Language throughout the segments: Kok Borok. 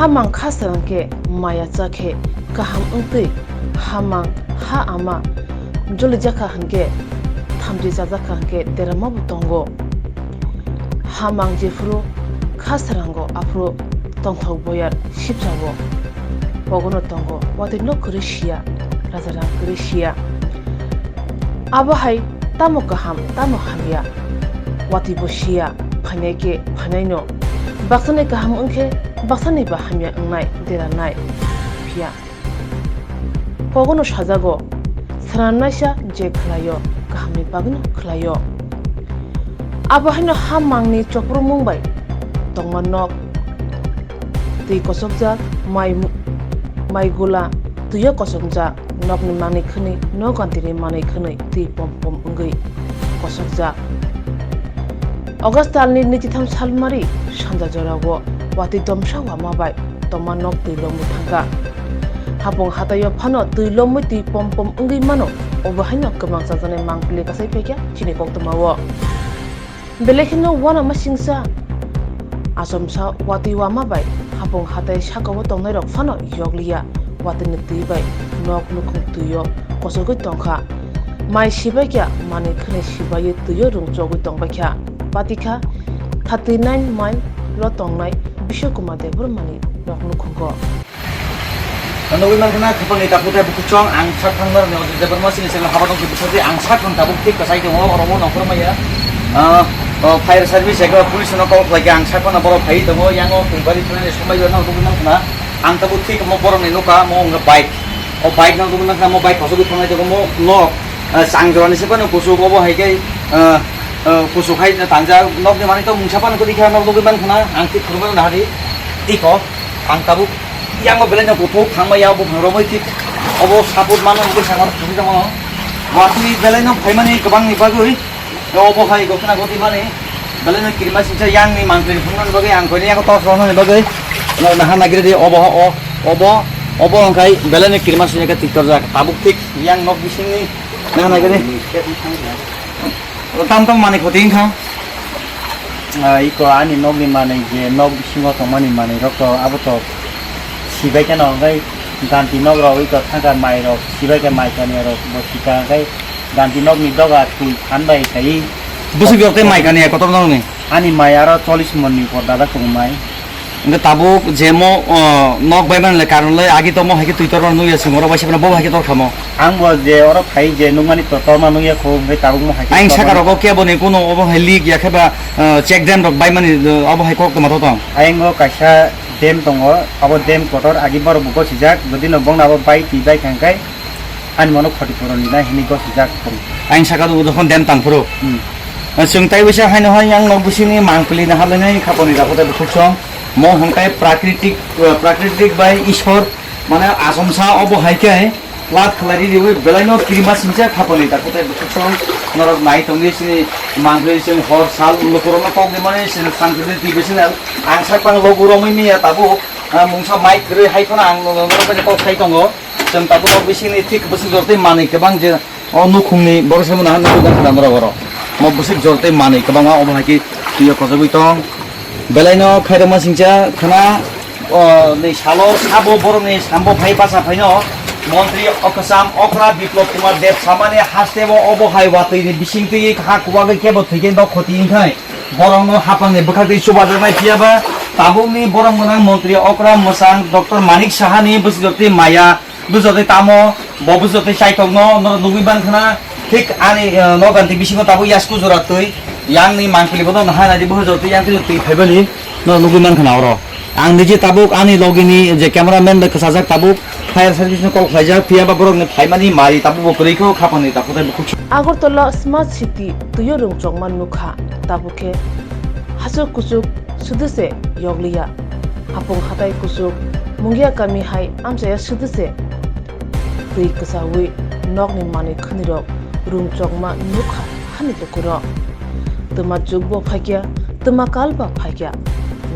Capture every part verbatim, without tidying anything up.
Hamang kha srang khe maya cha khe kaham wngtwi, hamang ha ama jolijak kha hwn khe, thamchi chajak kha hwn khe derama bo tongo. Hamang jephuru kha srango aphuru tongthok boyar sipjago. Pogono tongo watwi nok kwrwi siya, raja rang kwrwi siya. Abo hai tamo kaham tamo hamya, watwi bo siya, phainai khe phainaino. Baksani kaham wngkhe baksani ba hamya wngnai deranai. Phiya pogono sajago, srannaisa je khlaio, kahamni bagwino khlaio. Abo haino ha mangni choprumung bai tongma nok, twi kosokjak, mai, mai gula, twio kosokjak, nokni manwi khwnwi, nok antini manwi khwnwi twi pom pom wngwi kosokjak. August talni nijitham salmari sanja jorao watwi domsa wama bai tongma nok twi lomwi thangkha. Hapung hataio phano twi lomwi twi pom pom wngwi mano, obo haino kwbang chajaknai mangpili kasai phaikha chini koktwmao. Belai kheno uanama singsa. Achomsa watwi wama bai hapung hatai sakao tongnairok phano yokliya, watwini twi bai nok nukhung twio kosogwi tongkha. Mai sibaikha, manwi khwnwi sibaiwi twio rungchogwi tongbaikha. Patikha thirty nine mile lo tongnai Bishwakuma Debbarmani nok nukhungo. Nugwi mankha na khapangni takhuk tei bukhuk chwng, ang sak thang norokni audio Debbarma sini channel haba tongkhe bwsajwi ang sak thang tabuk thik kwchai tongo, oro o nongkhor maya. Ah, o fire service eko police no call khlaikha, ang sak phano borok phaiwi tongo, yang o twibari thangni somai rok no nugwi mankha na. Ang tabuk thik omo borokni nukha, omo wngkha bike. O bike no nugwi mankha na, omo bike kochogwi thangnai tei omo nok, ah, chang jorani se phano kuchuk, obo hai khe, ah, ah, kuchuk hai tangjak, nokni manwi to mungsa phano kwrwi khe nok nugwi mankha na, ang thik khoroknwi nahari. Tiko. Ang tabuk yango belai no kuthuk thangma ya buphang romwi thik obo support mano hwnkhe sakha thangwi tongmano. Watwi belai no phaimani kwbangni bagwi obo hai gotna gotwi mani belai no kirima singcha yangni mangpili phunuknani bagwi ang koini yango tos rwnani bagwi no naha nagiri di obo o obo obo wngkhai belai no kirima singcha khe tiktorjak tabuk thik yang nok bisingni naha nagiri. Tam tam mani khoti wngkha. Ah, iko ani nokni manwi je nok bisingo tongmani manwi rok to abo to sibai kheno hwnkhe ganti nok rok iko thangkha mai rok sibai khe mai kani rok bo sika hwnkhe ganti nokni doga twi phan bai khai. Bwswk rok tei mai kani kotor nokni? Ani mai aro chollish monni por dada tongo mai. Hwnkhe tabuk je mo, o, nok bai manle karon le agi to mo hai khe twi torma nukya chwng oro bai se bono bo hai khe tor khamo. Ang bo je oro phai je nukmani to torma nukya kho hwnkhe tabuk mo hai khe. Ayang saka rogo kebo ni kuno obo hai leak ya khe ba, o, check dam rok bai mani, o, obo hai kok tongma to tong. Ayang o kaisa dam tongo, abo dam kotor agi borok bo gosijak, jodi no bongna abo bai twi bai kha hwnkhe. Ani mano khoti puroni nai hini gosijak phuru. Ang saka do jokhon dem tang phuru. Hmm. Chwng tai wisa haino hai yang nok bisingni mangpili na halai nai khaponi da khotai bukhuk song. Mo hongkai prakritik, eh, prakritik bai Ishwar mane asomsa obo hai khe lat khlai ri riwi belai no kirima singcha khaponi da khotai bukhuk song. Norok nai tongwi sini mangpili sing hor sal lukurok no kok di mani sini tang kiri T V channel. Ang sak pang logu romwi miya tabuk, ah, mungsa mic kwrwi hai phano ang norok bai kok sai tongo. Chwng tabuk nok bisingni thik bwswk jor tei manwi kwbang je o nukhungni borok se mano hwnwi nukjak khna norok oro. Mo bwswk jor tei manwi kwbangma obo hai khe twiyo kochogwi tong. Belaino khairokma singcha khna, o, ni salo sabo borokni sambo phai basa phaino montri Okasam Okra Biplop Kumar Deb samani hasteo obo hai watwi ni bisingtwi ha kuwagwi kebo thwikhe nok khoti wngkhai. Borokno hapangni bwkhaktwi chubajaknai phiya ba tabukni borok gwnang montri okra mwchang Doctor Manik Sahani bwswk twi maya bwswk twi tamo bo bwswk twi chaitokno norok nugwi mankha na thik ani, eh, noganti bisingo tabuk yasku jora twi yangni mangpili bono naha naidi bwswk twi yang twi twi phaibani norok nugwi mankha na oro. Ang niji tabuk ani logini je cameraman bai kwchajak tabuk fire service no call khlaijak, phiya ba borok ni phaimani mari tabuk bo kwrwi kho khapangni tabuk tei bukhuk. Agartala Smart City twiyo rwngchokma nukha, tabuk khe hachuk kuchuk suduse yokliya, hapung hatai kuchuk mungya kami hai amchaya suduse twi kwchaui nokni manwi khwnirok rwngchokma nukha hani lukurok. Twma jukbo phaikya, twma kalba phaikya,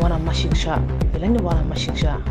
wana masingsa, belaino wana masingsa.